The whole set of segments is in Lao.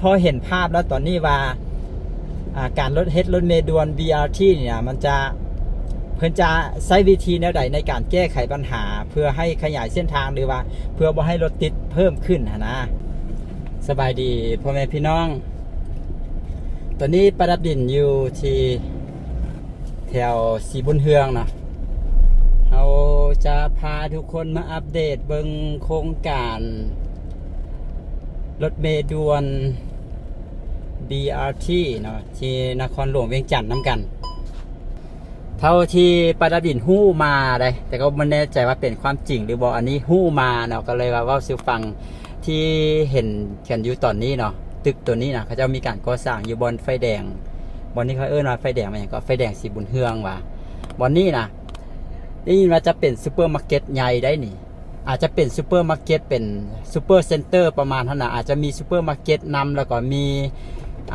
ພໍເຫັນພາບແລ້ວຕອນນີ້ວ່າ ອ່າ ການລົດ ເຮັດລົດເມດ່ວນ ບີອາຣ໌ທີ ນີ້ນະ ມັນຈະ ເພິ່ນຈະໃຊ້ວິທີແນວໃດໃນການແກ້ໄຂບັນຫາ ເພື່ອໃຫ້ຂະຫຍາຍເສັ້ນທາງ ຫຼືວ່າເພື່ອບໍ່ໃຫ້ລົດຕິດເພີ່ມຂຶ້ນຫັ້ນນະ. ສະບາຍດີພໍ່ແມ່ພີ່ນ້ອງ, ຕອນນີ້ປະດັບດິນຢູ່ທີ່ ແຖວສີບຸນເຮືອງເນາະ, ເຮົາຈະພາທຸກຄົນມາອັບເດດເບິ່ງໂຄງການລົດເມດ່ວນ ບີອາຣ໌ທີ ເນາະ ທີ່ນະຄອນຫຼວງວຽງຈັນນຳກັນ. ເທົ່າທີ່ປະດັບດິນຮູ້ມາໄດ໋ ແຕ່ກໍບໍ່ແນ່ໃຈວ່າເປັນຄວາມຈິງຫຼືບໍ່, ອັນນີ້ຮູ້ມາເນາະ ກໍເລີຍວ່າເວົ້າສູ່ຟັງ. ທີ່ເຫັນກັນຢູ່ຕອນນີ້ເນາະ, ຕຶກຕົວນີ້ນະ ເຂົາເຈົ້າມີການກໍ່ສ້າງຢູ່ບ່ອນໄຟແດງ, ບ່ອນນີ້ເຂົາເອີ້ນວ່າໄຟແດງວ່າຫຍັງ ກໍໄຟແດງສີບຸນເຮືອງວ່າ. ບ່ອນນີ້ນະ ໄດ້ຍິນວ່າຈະເປັນຊຸບເປີມາເກັດໃຫຍ່ໄດ໋ນີ້, ອາດຈະເປັນຊຸບເປີມາເກັດ ເປັນຊຸບເປີເຊັນເຕີປະມານຫັ້ນນະ, ອາດຈະມີຊຸບເປີມາເກັດນຳ ແລ້ວກໍມີ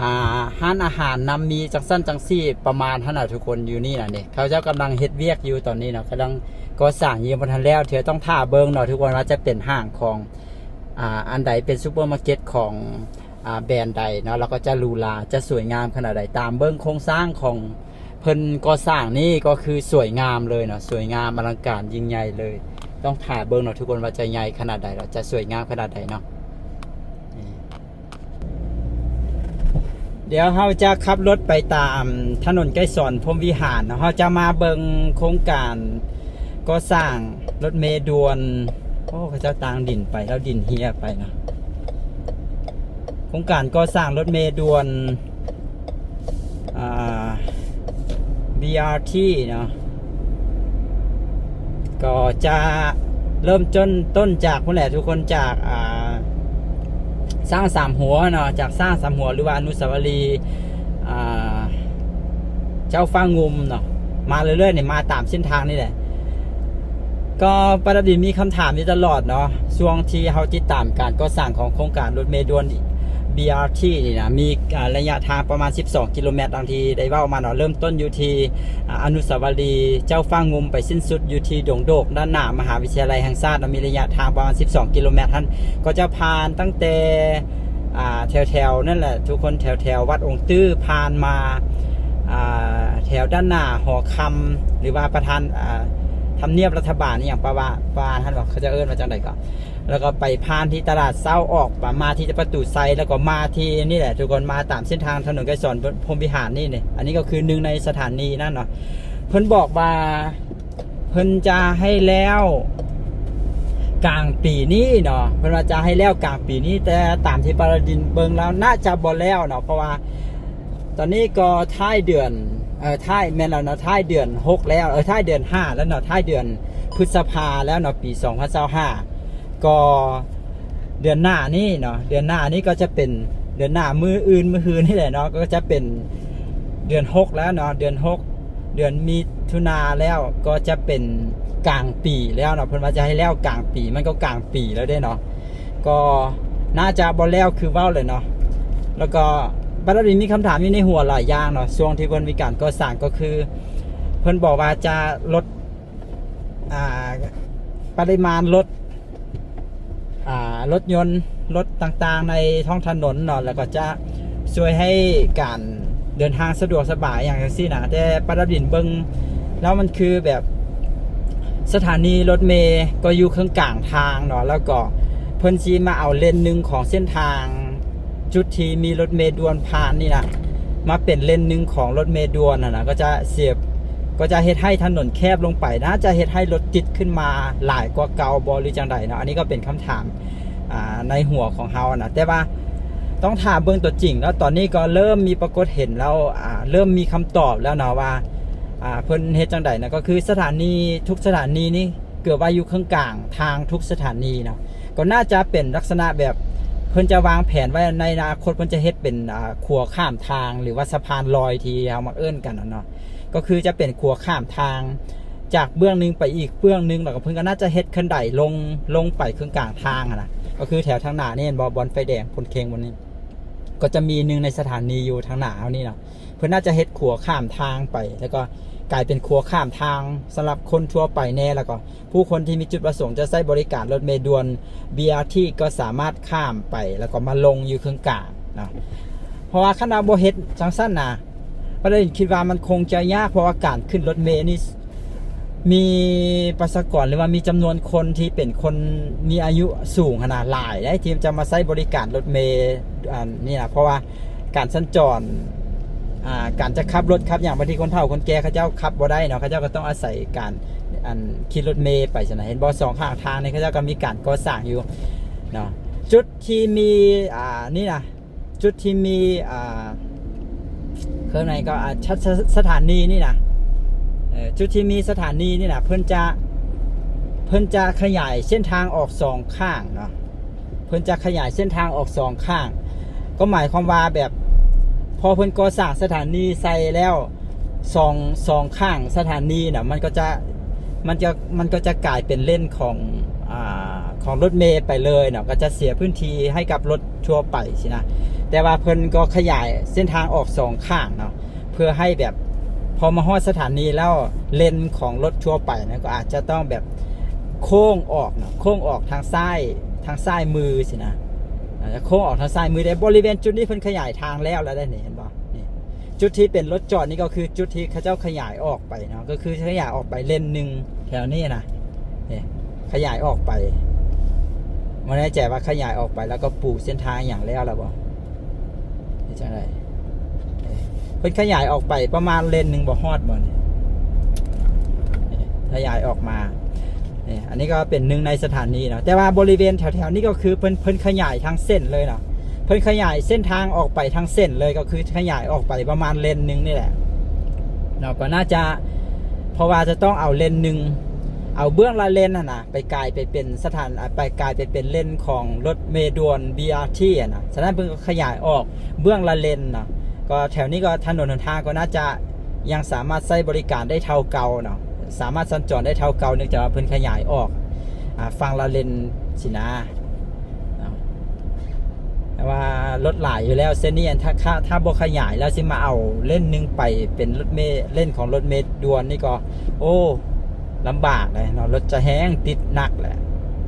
ອ່າ ຮ້ານອາຫານນຳ, ມີຈັ່ງຊັ້ນຈັ່ງຊີ້ປະມານຫັ້ນນະທຸກຄົນ. ຢູ່ນີ້ນະນີ້ ເຂົາເຈົ້າກຳລັງເຮັດວຽກຢູ່ຕອນນີ້ເນາະ, ກຳລັງກໍ່ສ້າງ, ຍັງບໍ່ທັນແລ້ວເທື່ອ, ຕ້ອງຖ້າເບິ່ງເນາະທຸກຄົນ ວ່າຈະເປັນຫ້າງຂອງ ອ່າ ອັນໃດເປັນຊຸບເປີມາເກັດຂອງ ອ່າ ແບຣນໃດເນາະ, ແລ້ວກໍຈະຫຼູຫຼາ ຈະສວຍງາມຂະໜາດໃດ. ຕາມເບິ່ງໂຄງສ້າງຂອງເພິ່ນກໍ່ສ້າງນີ້ກໍຄືສວຍງາມເລີຍເນາະ, ສວຍງາມອະລັງການຍິ່ງໃຫຍ່ເລີຍ. ຕ້ອງຖ້າເບິ່ງເນາະທຸກຄົນ ວ່າຈະໃຫຍ່ຂະໜາດໃດ ແລ້ວຈະສວຍງາມຂະໜາດໃດເນາະ. ດຽວເຮົາຈະຂັບລົດໄປຕາມຖະໜົນໄກສອນພົມວິຫານເນາະ, ເຮົາຈະມາເບິ່ງໂຄງການກໍ່ສ້າງລົດເມດ່ວນ. ໂອ້ ເຂົາເຈົ້າຕາງດິນໄປ ແລ້ວດິນເຮຍໄປເນາະ. ໂຄງການກໍ່ສ້າງລົດເມດ່ວນ ອ່າ ບີອາຣ໌ທີ ເນາະ, ກໍຈະເລີ່ມຕົ້ນ ຕົ້ນຈາກພຸ້ນແຫຼະທຸກຄົນ, ຈາກ ອ່າ ຊ້າງສາມຫົວເນາະ, ຈາກຊ້າງສາມຫົວ ຫຼືວ່າອະນຸສາວະລີ ອ່າ ເຈົ້າຟ້າງຸ່ມເນາະ, ມາເລື້ອຍໆນີ້ ມາຕາມເສັ້ນທາງນີ້ແຫຼະ. ກໍປະດັບດິນມີຄຳຖາມຢູ່ຕະຫຼອດເນາະ, ຊ່ວງທີ່ເຮົາຕິດຕາມການກໍ່ສ້າງຂອງໂຄງການລົດເມດ່ວນ ບີອາຣ໌ທີ ນີ້ນະ, ມີ ອ່າ ໄລຍະທາງປະມານສິບສອງກິໂລແມັດ ດັ່ງທີ່ໄດ້ເວົ້າມາເນາະ, ເລີ່ມຕົ້ນຢູ່ທີ່ ອ່າ ອະນຸສາວະລີເຈົ້າຟ້າງຸ່ມ ໄປສິ້ນສຸດຢູ່ທີ່ດົງໂດກ ດ້ານໜ້າມະຫາວິທະຍາໄລແຫ່ງຊາດເນາະ, ມີໄລຍະທາງປະມານສິບສອງກິໂລແມັດຫັ້ນ, ກໍຈະຜ່ານຕັ້ງແຕ່ ອ່າ ແຖວໆນັ້ນແຫຼະທຸກຄົນ, ແຖວໆວັດອົງຕື້ ຜ່ານມາ ອ່າ ແຖວດ້ານໜ້າຫໍຄຳ ຫຼືວ່າປະທານ ອ່າ ທຳນຽບລັດຖະບານ ອີ່ຫຍັງປະວາ ປະມານຫັ້ນເນາະ, ເຂົາຈະເອີ້ນວ່າຈັ່ງໃດກໍ ແລ້ວກໍໄປຜ່ານທີ່ຕະຫຼາດເຊົ້າ ອອກມາທີ່ປະຕູໄຊ, ແລ້ວກໍມາທີ່ນີ້ແຫຼະທຸກຄົນ, ມາຕາມເສັ້ນທາງຖະໜົນໄກສອນພົມວິຫານນີ້. ນີ້ ອັນນີ້ກໍຄືໜຶ່ງໃນສະຖານີນັ້ນເນາະ. ເພິ່ນບອກວ່າ ເພິ່ນຈະໃຫ້ແລ້ວກາງປີນີ້ເນາະ, ເພິ່ນວ່າຈະໃຫ້ແລ້ວກາງປີນີ້, ແຕ່ຕາມທີ່ປະດັບດິນເບິ່ງແລ້ວໜ້າຈະບໍ່ແລ້ວເນາະ, ເພາະວ່າຕອນນີ້ກໍທ້າຍເດືອນ ເອີ ທ້າຍ ແມ່ນແລ້ວເນາະ, ທ້າຍເດືອນຫົກແລ້ວ ເອີ ທ້າຍເດືອນຫ້າແລ້ວເນາະ, ທ້າຍເດືອນພຶດສະພາແລ້ວເນາະ ປີສອງພັນຊາວຫ້າ. ກໍເດືອນໜ້ານີ້ເນາະ, ເດືອນໜ້ານີ້ກໍຈະເປັນ ເດືອນໜ້າ ມື້ອື່ນ ມື້ຮືນນີ້ແຫຼະເນາະ, ກໍຈະເປັນເດືອນຫົກແລ້ວເນາະ, ເດືອນຫົກ ເດືອນມິຖຸນາແລ້ວ ກໍຈະເປັນກາງປີແລ້ວເນາະ. ເພິ່ນວ່າຈະໃຫ້ແລ້ວກາງປີ, ມັນກໍກາງປີແລ້ວເດ້ເນາະ, ກໍໜ້າຈະບໍ່ແລ້ວຄືເວົ້າແຫຼະເນາະ. ແລ້ວກໍປະດັບດິນມີຄຳຖາມຢູ່ໃນຫົວຫຼາຍຢ່າງເນາະ, ຊ່ວງທີ່ເພິ່ນມີການກໍ່ສ້າງ ກໍຄືເພິ່ນບອກວ່າຈະລົດ ອ່າ ປະລິມານລົດ ອ່າ ລົດຍົນ ລົດຕ່າງໆໃນທ້ອງຖະໜົນເນາະ, ແລ້ວກໍຈະຊ່ວຍໃຫ້ການເດີນທາງສະດວກສະບາຍ ອີ່ຫຍັງຈັ່ງຊີ້ນະ. ແຕ່ປະດັບດິນເບິ່ງແລ້ວ ມັນຄືແບບສະຖານີລົດເມກໍຢູ່ເຄິ່ງກາງທາງເນາະ, ແລ້ວກໍເພິ່ນຊິມາເອົາເລນໜຶ່ງຂອງເສັ້ນທາງ ຈຸດທີ່ມີລົດເມດ່ວນຜ່ານນີ້ນະ ມາເປັນເລນໜຶ່ງຂອງລົດເມດ່ວນຫັ້ນນະ, ກໍຈະເສຍ ກໍຈະເຮັດໃຫ້ຖະໜົນແຄບລົງໄປ, ໜ້າຈະເຮັດໃຫ້ລົດຕິດຂຶ້ນມາຫຼາຍກວ່າເກົ່າບໍ ຫຼືຈັ່ງໃດເນາະ. ອັນນີ້ກໍເປັນຄຳຖາມ ອ່າ ໃນຫົວຂອງເຮົານະ, ແຕ່ວ່າຕ້ອງຖ້າເບິ່ງຕົວຈິງເນາະ. ຕອນນີ້ກໍເລີ່ມມີປາກົດເຫັນແລ້ວ ອ່າ ເລີ່ມມີຄຳຕອບແລ້ວເນາະວ່າ ອ່າ ເພິ່ນເຮັດຈັ່ງໃດນະ, ກໍຄືສະຖານີ ທຸກສະຖານີນີ້ ເກືອບວ່າຢູ່ເຄິ່ງກາງທາງທຸກສະຖານີເນາະ, ກໍໜ້າຈະເປັນລັກສະນະແບບເພິ່ນຈະວາງແຜນໄວ້ໃນອະນາຄົດ ເພິ່ນຈະເຮັດເປັນ ອ່າ ຂົວຂ້າມທາງ ຫຼືວ່າສະພານລອຍທີ່ເຮົາມັກເອີ້ນກັນນະເນາະ, ກໍຄືຈະເປັນຂົວຂ້າມທາງຈາກເບື້ອງໜຶ່ງໄປອີກເບື້ອງໜຶ່ງ, ແລ້ວກໍເພິ່ນກໍໜ້າຈະເຮັດຄັນໄດລົງ ລົງໄປເຄິ່ງກາງທາງຫັ້ນນະ, ກໍຄືແຖວທາງໜ້ານີ້ແມ່ນບໍ່ ບ່ອນໄຟແດງພົນເຄັງບ່ອນນີ້ ກໍຈະມີໜຶ່ງໃນສະຖານີຢູ່ທາງໜ້າເຮົານີ້ເນາະ. ເພິ່ນໜ້າຈະເຮັດຂົວຂ້າມທາງໄປ ແລ້ວກໍກາຍເປັນຂົວຂ້າມທາງສຳລັບຄົນທົ່ວໄປແດ່, ແລ້ວກໍຜູ້ຄົນທີ່ມີຈຸດປະສົງຈະໃຊ້ບໍລິການລົດເມດ່ວນ ບີອາຣ໌ທີ ກໍສາມາດຂ້າມໄປ ແລ້ວກໍມາລົງຢູ່ເຄິ່ງກາງ ເນາະ ເພາະວ່າຄັນວ່າບໍ່ເຮັດຈັ່ງຊັ້ນນະ ປະເດັນຄິດວ່າມັນຄົງຈະຍາກ ເພາະວ່າການຂຶ້ນລົດເມນີ້ ມີປະຊາກອນ ຫຼືວ່າມີຈຳນວນຄົນທີ່ເປັນຄົນມີອາຍຸສູງຫັ້ນນະ ຫຼາຍເດ້ ທີ່ຈະມາໃຊ້ບໍລິການລົດເມອັນນີ້ນະ ເພາະວ່າການສັນຈອນ ອ່າ ການຈະຂັບລົດຂັບຫຍັງ ບາງທີຄົນເຖົ້າຄົນແກ່ເຂົາເຈົ້າຂັບບໍ່ໄດ້ເນາະ ເຂົາເຈົ້າກໍຕ້ອງອາໄສການ ອັນ ຂີ່ລົດເມໄປຊັ້ນນະ ເຫັນບໍ່ ສອງຂ້າງທາງນີ້ເຂົາເຈົ້າກໍມີການກໍ່ສ້າງຢູ່ເນາະ ຈຸດທີ່ມີ ອ່າ ນີ້ນະ ຈຸດທີ່ມີ ອ່າ ເອີ້ນຫຍັງກໍ ອ່າ ສະ ສະ ສະຖານີນີ້ນະ ເອີ ຈຸດທີ່ມີສະຖານີນີ້ນະ ເພິ່ນຈະ ເພິ່ນຈະຂະຫຍາຍເສັ້ນທາງອອກສອງຂ້າງເນາະ ເພິ່ນຈະຂະຫຍາຍເສັ້ນທາງອອກສອງຂ້າງ ກໍໝາຍຄວາມວ່າແບບ ພໍເພິ່ນກໍ່ສ້າງສະຖານີໃສ່ແລ້ວ ສອງ ສອງຂ້າງສະຖານີນະ ມັນກໍຈະ ມັນຈະ ມັນກໍຈະກາຍເປັນເລນຂອງ ອ່າ ຂອງລົດເມໄປເລີຍເນາະ ກໍຈະເສຍພື້ນທີ່ໃຫ້ກັບລົດທົ່ວໄປຊີ້ນະ ແຕ່ວ່າເພິ່ນກໍຂະຫຍາຍເສັ້ນທາງອອກສອງຂ້າງເນາະ ເພື່ອໃຫ້ແບບ ພໍມາຮອດສະຖານີແລ້ວ ເລນຂອງລົດທົ່ວໄປນະ ກໍອາດຈະຕ້ອງແບບໂຄ້ງອອກເນາະ ໂຄ້ງອອກທາງຊ້າຍ ທາງຊ້າຍມືຊີ້ນະ ອາດຈະໂຄ້ງອອກທາງຊ້າຍມື ແຕ່ບໍລິເວນຈຸດນີ້ເພິ່ນຂະຫຍາຍທາງແລ້ວ ແລ້ວເດ້ນີ້ ເຫັນບໍ່? ນີ້ ຈຸດທີ່ເປັນລົດຈອດນີ້ກໍຄືຈຸດທີ່ເຂົາເຈົ້າຂະຫຍາຍອອກໄປເນາະ ກໍຄືຂະຫຍາຍອອກໄປເລນໜຶ່ງແຖວນີ້ນະ ນີ້ ຂະຫຍາຍອອກໄປ ບໍ່ແນ່ໃຈວ່າຂະຫຍາຍອອກໄປແລ້ວກໍປູເສັ້ນທາງຫຍັງແລ້ວລະບໍ່ ເຮັດຈັ່ງໃດ? ເອີ ເພິ່ນຂະຫຍາຍອອກໄປປະມານເລນໜຶ່ງ ບໍ່ຮອດບໍ່ນີ້? ນີ້ ຂະຫຍາຍອອກມາ ນີ້ ອັນນີ້ກໍເປັນໜຶ່ງໃນສະຖານີເນາະ ແຕ່ວ່າບໍລິເວນແຖວໆນີ້ກໍຄືເພິ່ນ ເພິ່ນຂະຫຍາຍທາງເສັ້ນເລີຍເນາະ ເພິ່ນຂະຫຍາຍເສັ້ນທາງອອກໄປທາງເສັ້ນເລີຍ ກໍຄືຂະຫຍາຍອອກໄປປະມານເລນໜຶ່ງນີ້ແຫຼະເນາະ ກໍໜ້າຈະ ເພາະວ່າຈະຕ້ອງເອົາເລນໜຶ່ງ ເອົາເບື້ອງລະເລນຫັ້ນນະ ໄປກາຍໄປເປັນສະຖານ ອ່າ ໄປກາຍໄປເປັນເລນຂອງລົດເມດ່ວນ ບີອາທີ ຫັ້ນນະ ສະນັ້ນເພິ່ນກໍຂະຫຍາຍອອກເບື້ອງລະເລນເນາະ ກໍແຖວນີ້ກໍຖະໜົນຫົນທາງກໍໜ້າຈະຍັງສາມາດໃຊ້ບໍລິການໄດ້ເທົ່າເກົ່າເນາະ ສາມາດສັນຈອນໄດ້ເທົ່າເກົ່າ ເນື່ອງຈາກວ່າເພິ່ນຂະຫຍາຍອອກ ອ່າ ຝັ່ງລະເລນຊີ້ນະເນາະ ແຕ່ວ່າລົດຫຼາຍຢູ່ແລ້ວເສັ້ນນີ້ ອັນ ຖ້າ ຖ້າ ຖ້າບໍ່ຂະຫຍາຍແລ້ວຊິມາເອົາເລນໜຶ່ງໄປເປັນລົດເມ ເລນຂອງລົດເມດ່ວນນີ້ກໍ ໂອ້ ລຳບາກເລີຍເນາະ ລົດຈະແຮງຕິດໜັກແຫຼະ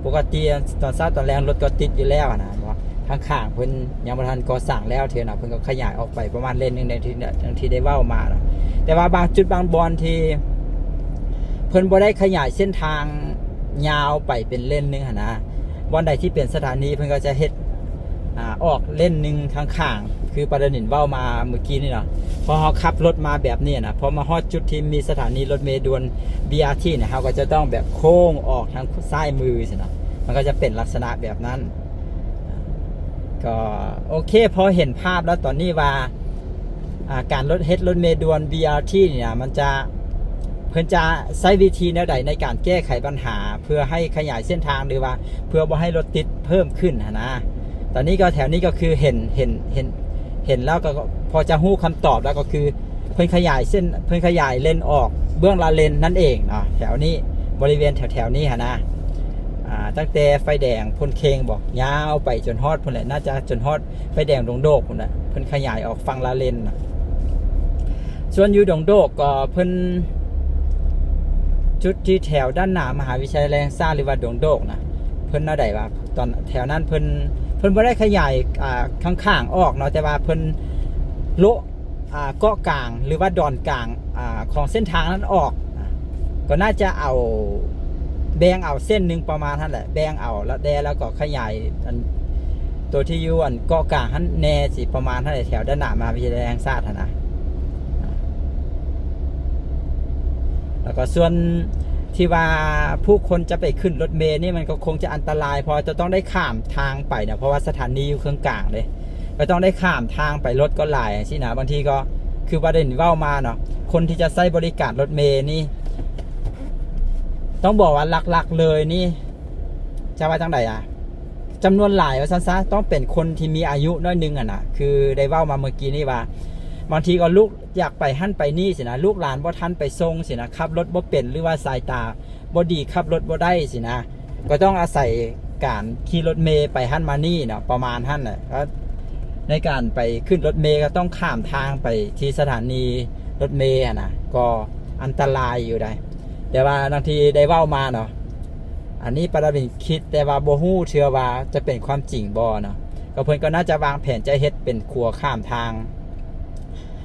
ປົກກະຕິຕອນເຊົ້າຕອນແລງລົດກໍຕິດຢູ່ແລ້ວຫັ້ນນະ ເພາະທາງຂ້າງເພິ່ນຍັງບໍ່ທັນກໍ່ສ້າງແລ້ວເທື່ອເນາະ ເພິ່ນກໍຂະຫຍາຍອອກໄປປະມານເລນໜຶ່ງ ດັ່ງທີ່ ດັ່ງທີ່ໄດ້ເວົ້າມາເນາະ ແຕ່ວ່າບາງຈຸດບາງບ່ອນທີ່ເພິ່ນບໍ່ໄດ້ຂະຫຍາຍເສັ້ນທາງຍາວໄປເປັນເລນໜຶ່ງຫັ້ນນະ ບ່ອນໃດທີ່ເປັນສະຖານີເພິ່ນກໍຈະເຮັດ ອ່າ ອອກເລນໜຶ່ງຂ້າງໆ ຄືປາດານິນເວົ້າມາມື້ກີ້ນີ້ເນາະ ພໍເຮົາຂັບລົດມາແບບນີ້ນະ ພໍມາຮອດຈຸດທີ່ມີສະຖານີລົດເມດ່ວນ ບີອາທີ ເນຍ ເຮົາກໍຈະຕ້ອງແບບໂຄ້ງອອກທາງຊ້າຍມືຊີ້ນະ ມັນກໍຈະເປັນລັກສະນະແບບນັ້ນ ກໍໂອເຄ ພໍເຫັນພາບແລ້ວຕອນນີ້ວ່າ ອ່າ ການລົດ ເຮັດລົດເມດ່ວນ ບີອາທີ ນີ້ນະ ມັນຈະ ເພິ່ນຈະໃຊ້ວິທີແນວໃດໃນການແກ້ໄຂບັນຫາ ເພື່ອໃຫ້ຂະຫຍາຍເສັ້ນທາງ ຫຼືວ່າເພື່ອບໍ່ໃຫ້ລົດຕິດເພີ່ມຂຶ້ນຫັ້ນນະ. ຕອນນີ້ກໍແຖວນີ້ກໍຄືເຫັນ ເຫັນ ເຫັນ ເຫັນແລ້ວກໍພໍຈະຮູ້ຄຳຕອບແລ້ວ ກໍຄືເພິ່ນຂະຫຍາຍເສັ້ນ ເພິ່ນຂະຫຍາຍເລນອອກເບື້ອງລະເລນນັ້ນເອງເນາະ ແຖວນີ້ ບໍລິເວນແຖວໆນີ້ຫັ້ນນະ. ອ່າ ຕັ້ງແຕ່ໄຟແດງໂພນເຄັງບໍ ຍາວໄປຈົນຮອດພຸ້ນແຫຼະ ໜ້າຈະຈົນຮອດ ໄຟແດງດົງໂດກພຸ້ນນະ ເພິ່ນຂະຫຍາຍອອກຝັ່ງລະເລນນະ. ສ່ວນຢູ່ດົງໂດກກໍເພິ່ນ ຈຸດທີ່ແຖວດ້ານໜ້າມະຫາວິທະຍາໄລແຫ່ງຊາດ ຫຼືວ່າດົງໂດກນະ ເພິ່ນແນວໃດວະ ຕອນແຖວນັ້ນເພິ່ນ ເພິ່ນບໍ່ໄດ້ຂະຫຍາຍ ອ່າ ຂ້າງໆອອກເນາະ ແຕ່ວ່າເພິ່ນໂລະ ອ່າ ເກາະກາງ ຫຼືວ່າດອນກາງ ອ່າ ຂອງເສັ້ນທາງນັ້ນອອກ ກໍໜ້າຈະເອົາ ແບ່ງເອົາເສັ້ນໜຶ່ງປະມານຫັ້ນແຫຼະ ແບ່ງເອົາແລ້ວແດ່ ແລ້ວກໍຂະຫຍາຍອັນ ໂຕທີ່ຢູ່ອັນເກາະກາງຫັ້ນແດ່ ຊິປະມານຫັ້ນແຫຼະ ແຖວດ້ານໜ້າມະຫາວິທະຍາໄລແຫ່ງຊາດຫັ້ນນະ. ແລ້ວກໍສ່ວນທີ່ວ່າຜູ້ຄົນຈະໄປຂຶ້ນລົດເມນີ້ ມັນກໍຄົງຈະອັນຕະລາຍ ເພາະວ່າຈະຕ້ອງໄດ້ຂ້າມທາງໄປນະ ເພາະວ່າສະຖານີຢູ່ເຄິ່ງກາງເດ້ ກໍຕ້ອງໄດ້ຂ້າມທາງໄປ ລົດກໍຫຼາຍຈັ່ງຊີ້ນະ. ບາງທີກໍຄືວ່າໄດ້ເວົ້າມາເນາະ ຄົນທີ່ຈະໃຊ້ບໍລິການລົດເມນີ້ ຕ້ອງບອກວ່າຫຼັກໆເລີຍນີ້ ຈະວ່າຈັ່ງໃດອະ ຈຳນວນຫຼາຍວ່າຊັ້ນຊະ ຕ້ອງເປັນຄົນທີ່ມີອາຍຸໜ້ອຍໜຶ່ງຫັ້ນນະ ຄືໄດ້ເວົ້າມາເມື່ອກີ້ນີ້ວ່າ ບາງທີກໍລູກຢາກໄປຫັ້ນໄປນີ້ຊີ້ນະ ລູກຫຼານບໍ່ທັນໄປສົ່ງຊີ້ນະ ຂັບລົດບໍ່ເປັນ ຫຼືວ່າສາຍຕາບໍ່ດີ ຂັບລົດບໍ່ໄດ້ຊີ້ນະ ກໍຕ້ອງອາໄສການຂີ່ລົດເມໄປຫັ້ນມານີ້ເນາະ ປະມານຫັ້ນແຫຼະ. ກໍໃນການໄປຂຶ້ນລົດເມກໍຕ້ອງຂ້າມທາງໄປທີ່ສະຖານີລົດເມຫັ້ນນະ ກໍອັນຕະລາຍຢູ່ໃດ໋. ແຕ່ວ່າດັ່ງທີ່ໄດ້ເວົ້າມາເນາະ ອັນນີ້ປາດາວິນຄິດ ແຕ່ວ່າບໍ່ຮູ້ເທື່ອວ່າຈະເປັນຄວາມຈິງບໍ່ເນາະ. ກໍເພິ່ນກໍໜ້າຈະວາງແຜນຈະເຮັດເປັນຂົວຂ້າມທາງ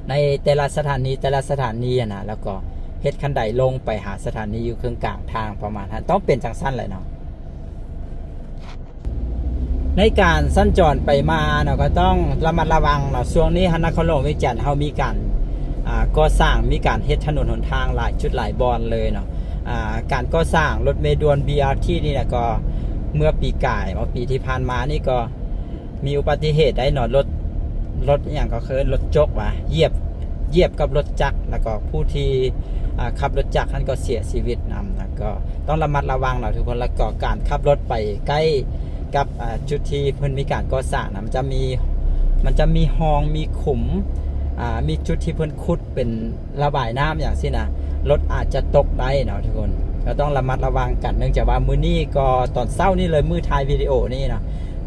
ໃນແຕ່ລະສະຖານີ ແຕ່ລະສະຖານີຫັ້ນນະ ແລ້ວກໍເຮັດຄັນໄດລົງໄປຫາສະຖານີຢູ່ເຄິ່ງກາງທາງປະມານຫັ້ນ ຕ້ອງເປັນຈັ່ງຊັ້ນແຫຼະເນາະ. ໃນການສັນຈອນໄປມາເນາະ ກໍຕ້ອງລະມັດລະວັງເນາະ. ຊ່ວງນີ້ຫັ້ນນະ ນະຄອນຫຼວງວຽງຈັນເຮົາມີການ ອ່າ ກໍ່ສ້າງ ມີການເຮັດຖະໜົນຫົນທາງຫຼາຍຈຸດຫຼາຍບ່ອນເລີຍເນາະ. ອ່າ ການກໍ່ສ້າງລົດເມດ່ວນ ບີອາທີ ນີ້ນະ ກໍເມື່ອປີກາຍ ເມື່ອປີທີ່ຜ່ານມານີ້ກໍ ມີອຸບັດຕິເຫດໄດ້ເນາະ ລົດ ລົດອີ່ຫຍັງ ກໍຄືລົດຈົກຫວາ ຢຽບ ຢຽບກັບລົດຈັກ ແລ້ວກໍຜູ້ທີ່ ອ່າ ຂັບລົດຈັກຫັ້ນກໍເສຍຊີວິດນຳນະ. ກໍຕ້ອງລະມັດລະວັງເນາະທຸກຄົນ. ແລ້ວກໍການຂັບລົດໄປໃກ້ກັບ ອ່າ ຈຸດທີ່ເພິ່ນມີການກໍ່ສ້າງນະ ມັນຈະມີ ມັນຈະມີຮ່ອງ ມີຂຸມ ອ່າ ມີຈຸດທີ່ເພິ່ນຂຸດເປັນ ລະບາຍນ້ຳຫຍັງຊີ້ນະ ລົດອາດຈະຕົກໄດ້ເນາະທຸກຄົນ. ກໍຕ້ອງລະມັດລະວັງກັນ ເນື່ອງຈາກວ່າມື້ນີ້ກໍຕອນເຊົ້ານີ້ເລີຍ ມື້ຖ່າຍວິດີໂອນີ້ເນາະ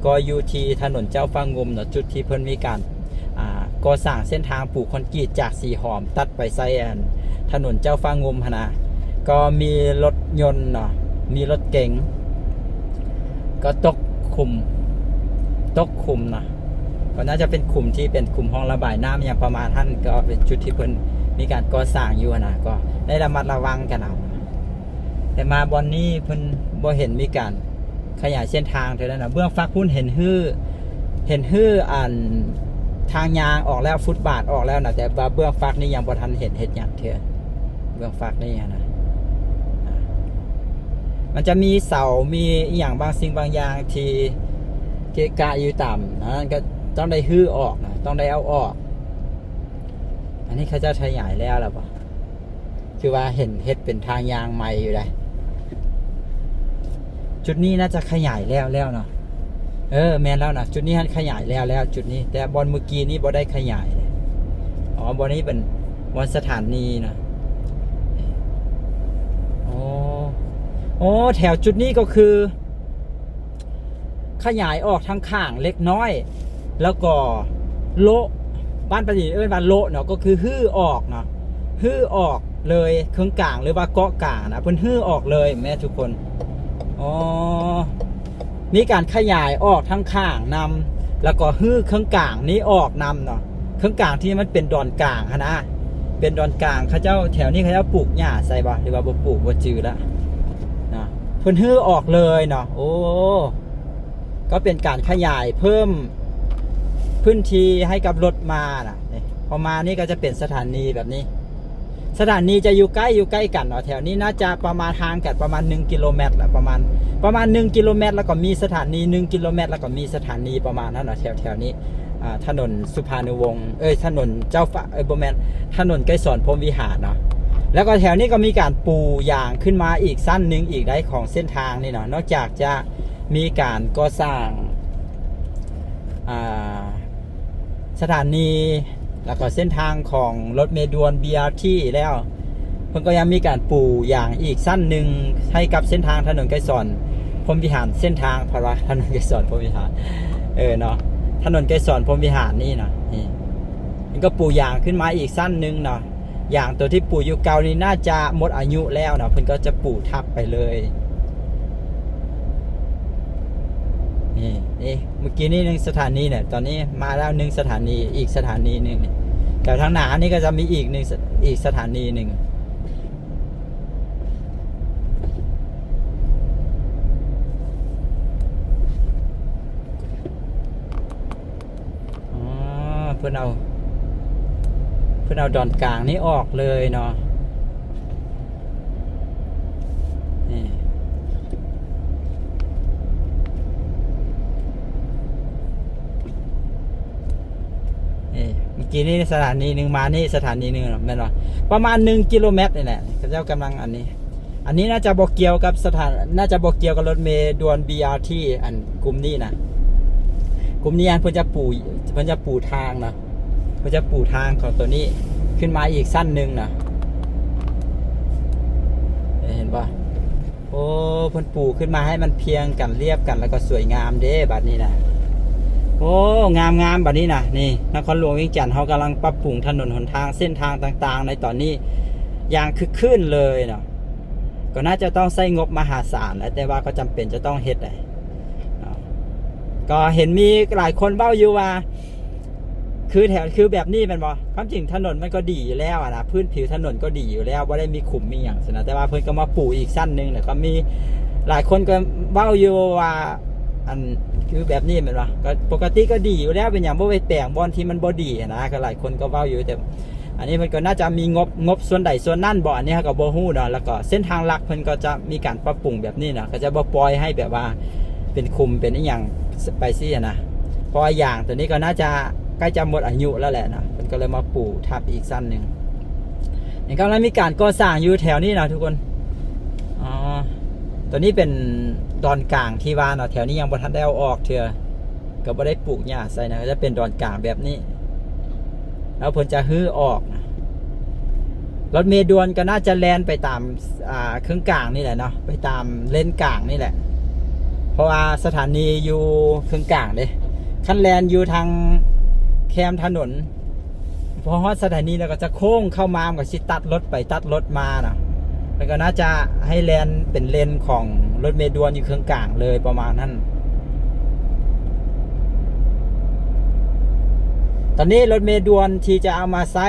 ກໍຢູ່ທີ່ຖະໜົນເຈົ້າຟ້າງຸ່ມເນາະ ຈຸດທີ່ເພິ່ນມີການ ອ່າ ກໍ່ສ້າງເສັ້ນທາງປູຄອນກຣີດຈາກສີຫອມຕັດໄປໃສ່ອັນຖະໜົນເຈົ້າຟ້າງຸ່ມຫັ້ນນະ. ກໍມີລົດຍົນເນາະ ມີລົດເກັງ ກໍຕົກຂຸມ ຕົກຂຸມນະ ກໍໜ້າຈະເປັນຂຸມທີ່ເປັນຂຸມຮ່ອງລະບາຍນ້ຳຫຍັງປະມານຫັ້ນ ກໍເປັນຈຸດທີ່ເພິ່ນມີການກໍ່ສ້າງຢູ່ຫັ້ນນະ ກໍໄດ້ລະມັດລະວັງກັນເອົາ. ແຕ່ມາບ່ອນນີ້ເພິ່ນບໍ່ເຫັນມີການຂະຫຍາຍເສັ້ນທາງເທື່ອໃດນະ. ເບື້ອງຟາກພຸ້ນເຫັນຮື້ ເຫັນຮື້ອັນທາງຍ່າງອອກແລ້ວ ຟຸດບາດອອກແລ້ວນະ ແຕ່ວ່າເບື້ອງຟາກນີ້ຍັງບໍ່ທັນເຫັນເຮັດຫຍັງເທື່ອ ເບື້ອງຟາກນີ້ຫັ້ນນະ. ມັນຈະມີເສົາ ມີອີ່ຫຍັງບາງສິ່ງບາງຢ່າງທີ່ເກະກະຢູ່ຕາມນັ້ນ ກໍຕ້ອງໄດ້ຮື້ອອກນະ ຕ້ອງໄດ້ເອົາອອກ. ອັນນີ້ເຂົາເຈົ້າຂະຫຍາຍແລ້ວລະບໍ່? ຄືວ່າເຫັນເຮັດເປັນທາງຍ່າງໃໝ່ຢູ່ໃດ໋. ຈຸດນີ້ໜ້າຈະຂະຫຍາຍແລ້ວແລ້ວເນາະ. ເອີ ແມ່ນແລ້ວນະ ຈຸດນີ້ຫັ້ນຂະຫຍາຍແລ້ວແລ້ວ ຈຸດນີ້ ແຕ່ບ່ອນເມື່ອກີ້ນີ້ບໍ່ໄດ້ຂະຫຍາຍ. ອໍ ບ່ອນນີ້ເປັນບ່ອນສະຖານີນະ. ໂອ້ ໂອ້ ແຖວຈຸດນີ້ກໍຄື ຂະຫຍາຍອອກທາງຂ້າງເລັກນ້ອຍ ແລ້ວກໍໂລະ ບ້ານປາຈີນເອີ້ນວ່າໂລະເນາະ ກໍຄືຮື້ອອກເນາະ ຮື້ອອກເລີຍເຄິ່ງກາງ ຫຼືວ່າເກາະກາງນະ ເພິ່ນຮື້ອອກເລີຍແມ່ທຸກຄົນ. ອໍ ມີການຂະຫຍາຍອອກທາງຂ້າງນຳ ແລ້ວກໍຮື້ເຄິ່ງກາງນີ້ອອກນຳເນາະ ເຄິ່ງກາງທີ່ມັນເປັນດອນກາງຫັ້ນນະ ເປັນດອນກາງ. ເຂົາເຈົ້າ ແຖວນີ້ເຂົາເຈົ້າປູກຫຍ້າໃສ່ບໍ່ ຫຼືວ່າບໍ່ປູກ ບໍ່ຈື່ລະເນາະ ເພິ່ນຮື້ອອກເລີຍເນາະ. ໂອ້ ກໍເປັນການຂະຫຍາຍເພີ່ມພື້ນທີ່ໃຫ້ກັບລົດມານະ. ນີ້ ພໍມານີ້ກໍຈະເປັນສະຖານີແບບນີ້ ສະຖານີຈະຢູ່ໃກ້ ຢູ່ໃກ້ກັນເນາະ ແຖວນີ້ໜ້າຈະປະມານ ຫ່າງກັນປະມານໜຶ່ງກິໂລແມັດລະ ປະມານ ປະມານໜຶ່ງກິໂລແມັດ ແລ້ວກໍມີສະຖານີ ໜຶ່ງກິໂລແມັດ ແລ້ວກໍມີສະຖານີປະມານນັ້ນເນາະ ແຖວ ແຖວນີ້. ອ່າ ຖະໜົນສຸພານຸວົງ ເອີຍ ຖະໜົນເຈົ້າຟ້າ ເອີຍ ບໍ່ແມ່ນ ຖະໜົນໄກສອນພົມວິຫານເນາະ. ແລ້ວກໍແຖວນີ້ກໍມີການປູຢາງຂຶ້ນມາອີກຊັ້ນໜຶ່ງອີກໄດ໋ ຂອງເສັ້ນທາງນີ້ເນາະ ນອກຈາກຈະມີການກໍ່ສ້າງ ອ່າ ສະຖານີ ແລ້ວກໍເສັ້ນທາງຂອງລົດເມດ່ວນ ບີອາທີ ແລ້ວ ເພິ່ນກໍຍັງມີການປູຢາງອີກຊັ້ນໜຶ່ງໃຫ້ກັບເສັ້ນທາງຖະໜົນໄກສອນພົມວິຫານ ເສັ້ນທາງ ເພາະວ່າຖະໜົນໄກສອນພົມວິຫານ ເອີເນາະ ຖະໜົນໄກສອນພົມວິຫານນີ້ນະ ນີ້ ເພິ່ນກໍປູຢາງຂຶ້ນມາອີກຊັ້ນໜຶ່ງເນາະ. ຢາງໂຕທີ່ປູຢູ່ເກົ່ານີ້ໜ້າຈະໝົດອາຍຸແລ້ວເນາະ ເພິ່ນກໍຈະປູທັບໄປເລີຍ. ນີ້ ນີ້ ເມື່ອກີ້ນີ້ໜຶ່ງສະຖານີແຫຼະ ຕອນນີ້ມາແລ້ວໜຶ່ງສະຖານີ ອີກສະຖານີໜຶ່ງນີ້ ແຖວທາງໜ້ານີ້ກໍຈະມີອີກໜຶ່ງສະ ອີກສະຖານີໜຶ່ງ. ອໍ ເພິ່ນເອົາ ເພິ່ນເອົາດອນກາງນີ້ອອກເລີຍເນາະ ນີ້ ນີ້ ເມື່ອກີ້ນີ້ສະຖານີໜຶ່ງ ມານີ້ສະຖານີໜຶ່ງເນາະ ແມ່ນບໍ່? ປະມານໜຶ່ງກິໂລແມັດນີ້ແຫຼະ ເຂົາເຈົ້າກຳລັງອັນນີ້ ອັນນີ້ໜ້າຈະບໍ່ກ່ຽວກັບສະຖານ ໜ້າຈະບໍ່ກ່ຽວກັບລົດເມດ່ວນ ບີອາທີ ອັນກຸ່ມນີ້ນະ ກຸ່ມນີ້ຫັ້ນເພິ່ນຈະປູ ເພິ່ນຈະປູທາງນະ ເພິ່ນຈະປູທາງຂອງໂຕນີ້ຂຶ້ນມາອີກຊັ້ນໜຶ່ງນະ ເຫັນບໍ່? ໂອ້ ເພິ່ນປູຂຶ້ນມາໃຫ້ມັນພຽງກັນ ລຽບກັນ ແລ້ວກໍສວຍງາມເດ້ ບັດນີ້ນະ ໂອ້ ງາມໆ ບັດນີ້ນະ. ນີ້ ນະຄອນຫຼວງວຽງຈັນເຮົາກຳລັງປັບປຸງຖະໜົນຫົນທາງ ເສັ້ນທາງຕ່າງໆ ໃນຕອນນີ້ຢ່າງຄຶກຄື້ນເລີຍເນາະ. ກໍໜ້າຈະຕ້ອງໃຊ້ງົບມະຫາສານແຫຼະ ແຕ່ວ່າກໍຈຳເປັນຈະຕ້ອງເຮັດແຫຼະເນາະ. ກໍເຫັນມີຫຼາຍຄົນເວົ້າຢູ່ວ່າ ຄືແຖວ ຄືແບບນີ້ແມ່ນບໍ່? ຄວາມຈິງຖະໜົນມັນກໍດີຢູ່ແລ້ວອະນະ, ພື້ນຜິວຖະໜົນກໍດີຢູ່ແລ້ວ, ບໍ່ໄດ້ມີຂຸມມີຫຍັງຊັ້ນນະ, ແຕ່ວ່າເພິ່ນກໍມາປູອີກຊັ້ນໜຶ່ງ, ແລ້ວກໍມີຫຼາຍຄົນກໍເວົ້າຢູ່ວ່າ ອັນ ຄືແບບນີ້ແມ່ນບໍ່? ກໍປົກກະຕິກໍດີຢູ່ແລ້ວ, ເປັນຫຍັງບໍ່ໄປແປງບ່ອນທີ່ມັນບໍ່ດີຫັ້ນນະ? ກໍຫຼາຍຄົນກໍເວົ້າຢູ່, ແຕ່ ອັນນີ້ເພິ່ນກໍໜ້າຈະມີງົບ ງົບສ່ວນໃດສ່ວນນັ້ນບໍ່ ອັນນີ້ເຮົາກໍບໍ່ຮູ້ເນາະ. ແລ້ວກໍເສັ້ນທາງຫຼັກເພິ່ນກໍຈະມີການປັບປຸງແບບນີ້ເນາະ, ກໍຈະບໍ່ປ່ອຍໃຫ້ແບບວ່າເປັນຂຸມເປັນອີ່ຫຍັງໄປຊີ້ນະ, ເພາະວ່າຢາງຕົວນີ້ກໍໜ້າຈະໃກ້ຈະໝົດອາຍຸແລ້ວແຫຼະເນາະ, ເພິ່ນກໍເລີຍມາປູທັບອີກຊັ້ນໜຶ່ງ. ນີ້ກຳລັງມີການກໍ່ສ້າງຢູ່ແຖວນີ້ເນາະທຸກຄົນ. ອໍ ຕົວນີ້ເປັນດອນກາງທີ່ວ່າເນາະ, ແຖວນີ້ຍັງບໍ່ທັນໄດ້ເອົາອອກເທື່ອ. ກໍບໍ່ໄດ້ປູກຫຍ້າໃສ່ນະ, ກໍຈະເປັນດອນກາງແບບນີ້ ແລ້ວເພິ່ນຈະຮື້ອອກນະ. ລົດເມດ່ວນກໍໜ້າຈະແລ່ນໄປຕາມ ອ່າ ເຄິ່ງກາງນີ້ແຫຼະເນາະ, ໄປຕາມເລນກາງນີ້ແຫຼະ, ເພາະວ່າສະຖານີຢູ່ເຄິ່ງກາງເດ້. ຄັນແລ່ນຢູ່ທາງແຄມຖະໜົນ ພໍຮອດສະຖານີແລ້ວກໍຈະໂຄ້ງເຂົ້າມາ, ມັນກໍຊິຕັດລົດໄປຕັດລົດມານະ. ເພິ່ນກໍໜ້າຈະໃຫ້ແລ່ນເປັນເລນຂອງລົດເມດ່ວນຢູ່ເຄິ່ງກາງເລີຍ ປະມານນັ້ນ. ຕອນນີ້ລົດເມດ່ວນທີ່ຈະເອົາມາໃຊ້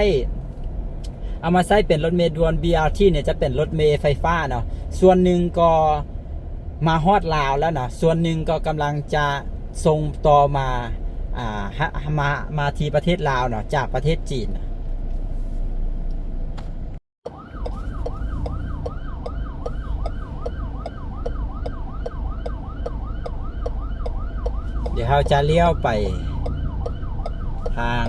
ເອົາມາໃຊ້ເປັນລົດເມດ່ວນ ບີອາທີ ນີ້ ຈະເປັນລົດເມໄຟຟ້າເນາະ. ສ່ວນໜຶ່ງກໍມາຮອດລາວແລ້ວເນາະ, ສ່ວນໜຶ່ງກໍກຳລັງຈະສົ່ງຕໍ່ມາ ອ່າ ມາ ມາທີ່ປະເທດລາວເນາະ ຈາກປະເທດຈີນ. ດຽວເຮົາຈະລ້ຽວໄປທາງ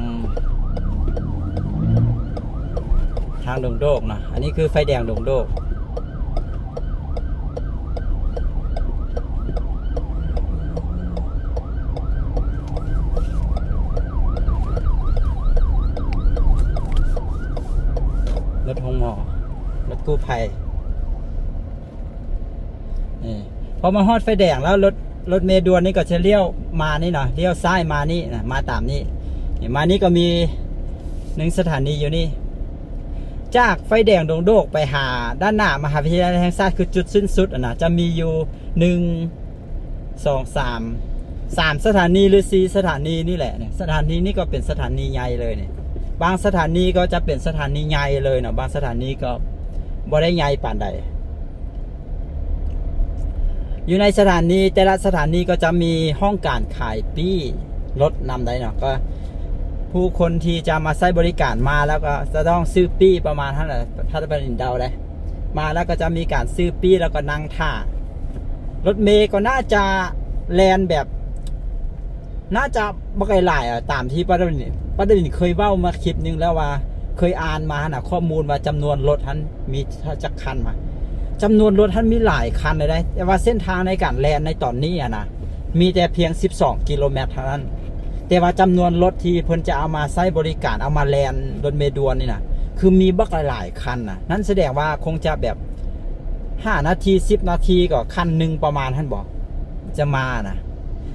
ທາງດົງໂດກເນາະ, ອັນນີ້ຄືໄຟແດງດົງໂດກ. ລົດໂຮງໝໍ, ລົດກູ້ໄພ. ນີ້ ພໍມາຮອດໄຟແດງແລ້ວ ລົດ ລົດເມດ່ວນນີ້ກໍຈະລ້ຽວມານີ້ເນາະ, ລ້ຽວຊ້າຍມານີ້ນະ, ມາຕາມນີ້. ນີ້ ມານີ້ກໍມີໜຶ່ງສະຖານີຢູ່ນີ້. ຈາກໄຟແດງດົງໂດກໄປຫາດ້ານໜ້າມະຫາວິທະຍາໄລແຫ່ງຊາດ ຄືຈຸດສິ້ນສຸດຫັ້ນນະ, ຈະມີຢູ່ໜຶ່ງ ສອງ ສາມ ສາມສະຖານີ ຫຼື ສີ່ສະຖານີນີ້ແຫຼະ. ນີ້ ສະຖານີນີ້ກໍເປັນສະຖານີໃຫຍ່ເລີຍນີ້, ບາງສະຖານີກໍຈະເປັນສະຖານີໃຫຍ່ເລີຍເນາະ, ບາງສະຖານີກໍບໍ່ໄດ້ໃຫຍ່ປານໃດ. ຢູ່ໃນສະຖານີ ແຕ່ລະສະຖານີກໍຈະມີຫ້ອງການຂາຍປີ້ລົດນຳໄດ້ເນາະ, ກໍຜູ້ຄົນທີ່ຈະມາໃຊ້ບໍລິການມາແລ້ວກໍຈະຕ້ອງຊື້ປີ້ປະມານຫັ້ນແຫຼະ, ຖ້າປາລິນເດົາໄດ້. ມາແລ້ວກໍຈະມີການຊື້ປີ້ ແລ້ວກໍນັ່ງຖ້າ. ລົດເມກໍໜ້າຈະແລ່ນແບບ ໜ້າຈະບໍ່ໄກຫຼາຍອະ, ຕາມທີ່ປ້າດາວລິນ ປ້າດາວລິນເຄີຍເວົ້າມາຄລິບໜຶ່ງແລ້ວວ່າ ເຄີຍອ່ານມາຫັ້ນນະ, ຂໍ້ມູນວ່າຈຳນວນລົດຫັ້ນມີຈັກຄັນມາ, ຈຳນວນລົດຫັ້ນມີຫຼາຍຄັນເລີຍເດ້. ແຕ່ວ່າເສັ້ນທາງໃນການແລ່ນໃນຕອນນີ້ຫັ້ນນະ ມີແຕ່ພຽງສິບສອງກິໂລແມັດເທົ່ານັ້ນ, ແຕ່ວ່າຈຳນວນລົດທີ່ເພິ່ນຈະເອົາມາໃຊ້ບໍລິການ ເອົາມາແລ່ນລົດເມດ່ວນນີ້ນະ ຄືມີບັກຫຼາຍໆຄັນນະ. ນັ້ນສະແດງວ່າຄົງຈະແບບຫ້ານາທີ ສິບນາທີກໍຄັນໜຶ່ງປະມານຫັ້ນບໍ ຈະມານະ.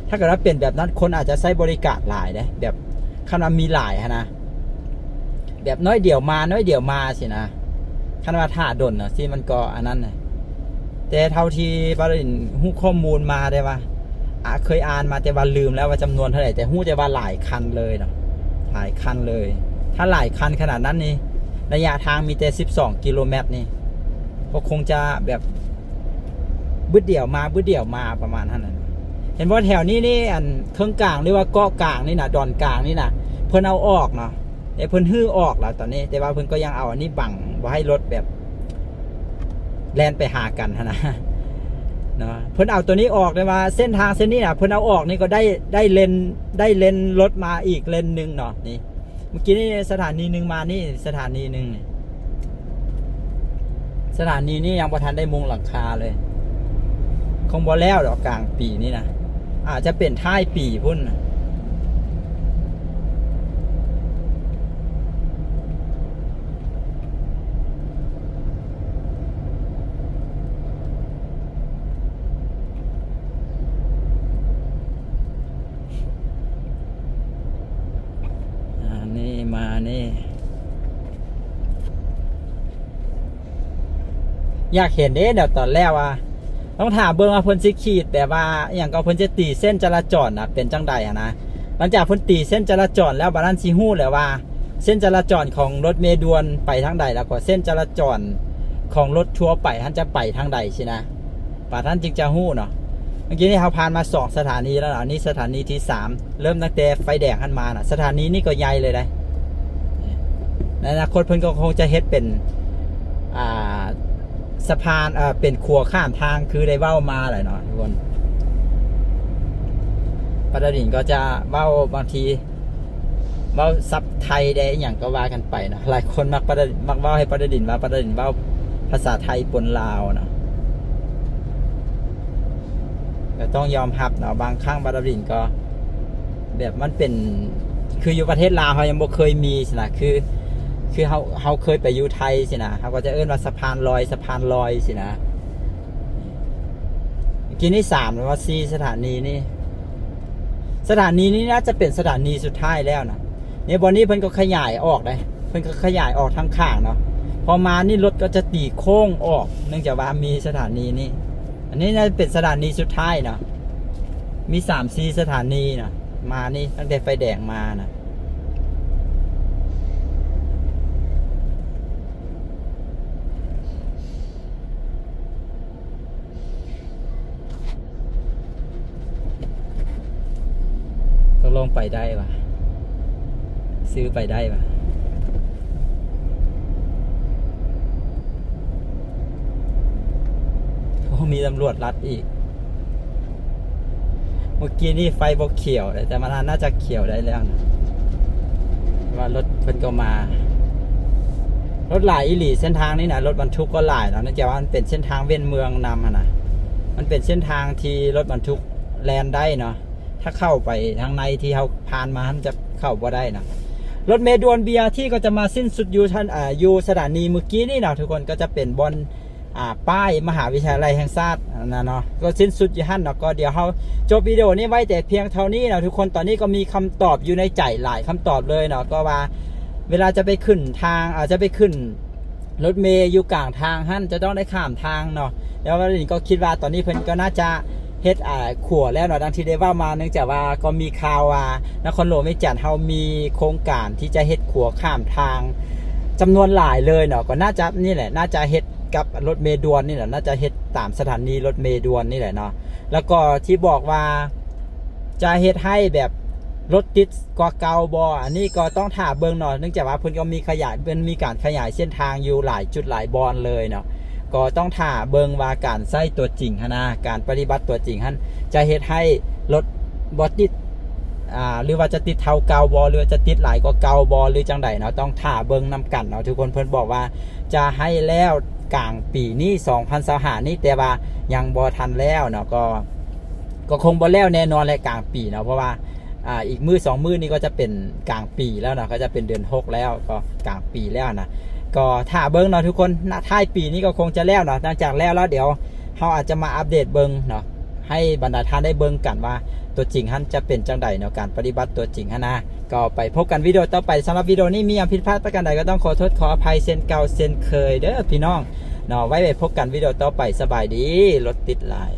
ຖ້າເກີດວ່າເປັນແບບນັ້ນ ຄົນອາດຈະໃຊ້ບໍລິການຫຼາຍເດ້, ແບບຄັນວ່າມີຫຼາຍຫັ້ນນະ. ແບບໜ້ອຍດຽວມາ ໜ້ອຍດຽວມາຊີ້ນະ. ຄັນວ່າຖ້າດົນນະ ຊິມັນກໍອັນນັ້ນນະ. ແຕ່ເທົ່າທີ່ປ້າດາວລິນຮູ້ຂໍ້ມູນມາໄດ້ວ່າ ອາ ເຄີຍອ່ານມາ ແຕ່ວ່າລືມແລ້ວວ່າຈຳນວນເທົ່າໃດ, ແຕ່ຮູ້ແຕ່ວ່າຫຼາຍຄັນເລີຍເນາະ, ຫຼາຍຄັນເລີຍ. ຖ້າຫຼາຍຄັນຂະໜາດນັ້ນນີ້ ໄລຍະທາງມີແຕ່ສິບສອງກິໂລແມັດນີ້ ກໍຄົງຈະແບບບຶດດຽວມາ ບຶດດຽວມາ ປະມານນັ້ນນະ. ເຫັນບໍ່ ແຖວນີ້ນີ້ ອັນເຄິ່ງກາງ ຫຼືວ່າເກາະກາງນີ້ນະ ດອນກາງນີ້ນະ ເພິ່ນເອົາອອກເນາະ. ແຕ່ເພິ່ນຮື້ອອກແລ້ວຕອນນີ້, ແຕ່ວ່າເພິ່ນກໍຍັງເອົາອັນນີ້ບັງ ບໍ່ໃຫ້ລົດແບບແລ່ນໄປຫາກັນຫັ້ນນະ ເນາະ. ເພິ່ນເອົາຕົວນີ້ອອກ ແຕ່ວ່າເສັ້ນທາງເສັ້ນນີ້ນະ ເພິ່ນເອົາອອກນີ້ກໍໄດ້ ໄດ້ເລນ ໄດ້ເລນລົດມາອີກເລນໜຶ່ງເນາະ. ນີ້ ເມື່ອກີ້ນີ້ສະຖານີໜຶ່ງມານີ້ ສະຖານີໜຶ່ງນີ້ ສະຖານີນີ້ຍັງບໍ່ທັນໄດ້ມຸງຫຼັງຄາເລີຍ, ຄົງບໍ່ແລ້ວດອກກາງປີນີ້ນະ, ອາດຈະເປັນທ້າຍປີພຸ້ນນະ. ອາ ນີ້ມານີ້ ຢາກເຫັນເດ້ ດຽວຕອນແລກວ່າ ຕ້ອງຖ້າເບິ່ງວ່າເພິ່ນຊິຂີດແບບວ່າອີ່ຫຍັງ ກໍເພິ່ນຈະຕີເສັ້ນຈະລາຈອນນະ ເປັນຈັ່ງໃດຫັ້ນນະ. ຫຼັງຈາກເພິ່ນຕີເສັ້ນຈະລາຈອນແລ້ວ ບາດນັ້ນຊິຮູ້ແລ້ວວ່າເສັ້ນຈະລາຈອນຂອງລົດເມດ່ວນໄປທາງໃດ ແລ້ວກໍເສັ້ນຈະລາຈອນຂອງລົດທົ່ວໄປຫັ້ນຈະໄປທາງໃດຊີ້ນະ ບາດນັ້ນຈຶ່ງຈະຮູ້ເນາະ. ເມື່ອກີ້ນີ້ເຮົາຜ່ານມາສອງສະຖານີແລ້ວເນາະ ອັນນີ້ສະຖານີທີສາມ ເລີ່ມຕັ້ງແຕ່ໄຟແດງຫັ້ນມານະ. ສະຖານີນີ້ກໍໃຫຍ່ເລີຍເດ້. ໃນອະນາຄົດເພິ່ນກໍຄົງຈະເຮັດເປັນ ອ່າ ສະພານ ເປັນຂົວຂ້າມທາງຄືໄດ້ເວົ້າມາແຫຼະເນາະທຸກຄົນ. ປາດາດິນກໍຈະເວົ້າ ບາງທີເວົ້າສັບໄທແດ່ ອີ່ຫຍັງກໍວ່າກັນໄປເນາະ. ຫຼາຍຄົນມັກປາດາ ມັກເວົ້າໃຫ້ປາດາດິນວ່າ ປາດາດິນເວົ້າພາສາໄທປົນລາວເນາະ. ກໍຕ້ອງຍອມຮັບເນາະ ບາງຄັ້ງປາດາດິນກໍ ແບບມັນເປັນ ຄືຢູ່ປະເທດລາວເຮົາຍັງບໍ່ເຄີຍມີຊີ້ນະ ຄື ຄືເຮົາ ເຮົາເຄີຍໄປຢູ່ໄທຊີ້ນະ ເຮົາກໍຈະເອີ້ນວ່າສະພານລອຍ ສະພານລອຍຊີ້ນະ. ເມື່ອກີ້ນີ້ສາມ ຫຼືວ່າສີ່ສະຖານີນີ້ ສະຖານີນີ້ໜ້າຈະເປັນສະຖານີສຸດທ້າຍແລ້ວນະ. ນີ້ ບ່ອນນີ້ເພິ່ນກໍຂະຫຍາຍອອກເດ້ ເພິ່ນກໍຂະຫຍາຍອອກທາງຂ້າງເນາະ. ພໍມານີ້ລົດກໍຈະຕີໂຄ້ງອອກ ເນື່ອງຈາກວ່າມີສະຖານີນີ້. ອັນນີ້ໜ້າຈະເປັນສະຖານີສຸດທ້າຍເນາະ ມີສາມສີ່ສະຖານີເນາະ ມານີ້ ຕັ້ງແຕ່ໄຟແດງມານະ. ຕົກລົງໄປໄດ້ຫວາ? ຊື້ໄປໄດ້ຫວາ? ໂອ້ ມີຕຳຫຼວດລັດອີກ. ເມື່ອກີ້ນີ້ໄຟບໍ່ຂຽວເດ້ ແຕ່ມັນໜ້າຈະຂຽວໄດ້ແລ້ວນະ ວ່າລົດເພິ່ນກໍມາ. ລົດຫຼາຍອີ່ຫຼີເສັ້ນທາງນີ້ນະ ລົດບັນທຸກກໍຫຼາຍເນາະ ເນື່ອງຈາກວ່າມັນເປັນເສັ້ນທາງເວັ້ນເມືອງນຳຫັ້ນນະ. ມັນເປັນເສັ້ນທາງທີ່ລົດບັນທຸກແລ່ນໄດ້ເນາະ. ຖ້າເຂົ້າໄປທາງໃນທີ່ເຮົາຜ່ານມາຫັ້ນຈະເຂົ້າບໍ່ໄດ້ນະ. ລົດເມດ່ວນ ບີອາທີ ກໍຈະມາສິ້ນສຸດຢູ່ທ່ານ ອ່າ ຢູ່ສະຖານີເມື່ອກີ້ນີ້ເນາະທຸກຄົນ ກໍຈະເປັນບ່ອນ ອ່າ ປ້າຍມະຫາວິທະຍາໄລແຫ່ງຊາດຫັ້ນນະເນາະ ກໍສິ້ນສຸດຢູ່ຫັ້ນເນາະ. ກໍດຽວເຮົາຈົບວິດີໂອນີ້ໄວ້ແຕ່ພຽງເທົ່ານີ້ເນາະທຸກຄົນ. ຕອນນີ້ກໍມີຄຳຕອບຢູ່ໃນໃຈຫຼາຍຄຳຕອບເລີຍເນາະ ກໍວ່າເວລາຈະໄປຂຶ້ນທາງ ອາ ຈະໄປຂຶ້ນລົດເມຢູ່ກາງທາງຫັ້ນ ຈະຕ້ອງໄດ້ຂ້າມທາງເນາະ. ແລ້ວປາດາດິນກໍຄິດວ່າຕອນນີ້ເພິ່ນກໍໜ້າຈະເຮັດ ອ່າ ຂົວແລ້ວເນາະ ດັ່ງທີ່ໄດ້ເວົ້າມາ ເນື່ອງຈາກວ່າກໍມີຂ່າວວ່ານະຄອນຫຼວງວຽງຈັນເຮົາມີໂຄງການທີ່ຈະເຮັດຂົວຂ້າມທາງຈຳນວນຫຼາຍເລີຍເນາະ. ກໍໜ້າຈະນີ້ແຫຼະ ໜ້າຈະເຮັດ ກັບລົດເມດ່ວນນີ້ແຫຼະ ໜ້າຈະເຮັດຕາມສະຖານີລົດເມດ່ວນນີ້ແຫຼະເນາະ. ແລ້ວກໍທີ່ບອກວ່າຈະເຮັດໃຫ້ແບບລົດຕິດກວ່າເກົ່າບໍ່ ອັນນີ້ກໍຕ້ອງຖ້າເບິ່ງເນາະ ເນື່ອງຈາກວ່າເພິ່ນກໍມີຂະຫຍາຍ ເພິ່ນມີການຂະຫຍາຍເສັ້ນທາງຢູ່ຫຼາຍຈຸດຫຼາຍບ່ອນເລີຍເນາະ. ກໍຕ້ອງຖ້າເບິ່ງວ່າການໃຊ້ຕົວຈິງຫັ້ນນະ ການປະຕິບັດຕົວຈິງຫັ້ນ ຈະເຮັດໃຫ້ລົດບໍ່ຕິດ ອ່າ ຫຼືວ່າຈະຕິດເທົ່າເກົ່າບໍ່ ຫຼືວ່າຈະຕິດຫຼາຍກວ່າເກົ່າບໍ່ ຫຼືຈັ່ງໃດເນາະ ຕ້ອງຖ້າເບິ່ງນຳກັນເນາະທຸກຄົນ. ເພິ່ນບອກວ່າຈະໃຫ້ແລ້ວກາງປີນີ້ ສອງພັນຊາວຫ້ານີ້ ແຕ່ວ່າຍັງບໍ່ທັນແລ້ວເນາະ ກໍ ກໍຄົງບໍ່ແລ້ວແນ່ນອນແຫຼະກາງປີເນາະ ເພາະວ່າ ອ່າ ອີກມື້ສອງມື້ນີ້ກໍຈະເປັນກາງປີແລ້ວເນາະ ກໍຈະເປັນເດືອນຫົກແລ້ວ ກໍກາງປີແລ້ວນະ. ກໍຖ້າເບິ່ງເນາະທຸກຄົນ ນະ ທ້າຍປີນີ້ກໍຄົງຈະແລ້ວເນາະ. ຫຼັງຈາກແລ້ວແລ້ວ ດຽວເຮົາອາດຈະມາອັບເດດເບິ່ງເນາະ ໃຫ້ບັນດາທ່ານໄດ້ເບິ່ງກັນວ່າຕົວຈິງຫັ້ນຈະເປັນຈັ່ງໃດເນາະ ການປະຕິບັດຕົວຈິງຫັ້ນນະ. ກໍໄປພົບກັນວິດີໂອຕໍ່ໄປ. ສຳລັບວິດີໂອນີ້ມີຫຍັງຜິດພາດປະການໃດ ກໍຕ້ອງຂໍໂທດຂໍອະໄພເຊັ່ນເກົ່າເຊັ່ນເຄີຍເດີພີ່ນ້ອງເນາະ. ໄວ້ໄປພົບກັນວິດີໂອຕໍ່ໄປ. ສະບາຍດີ. ລົດຕິດຫຼາຍ.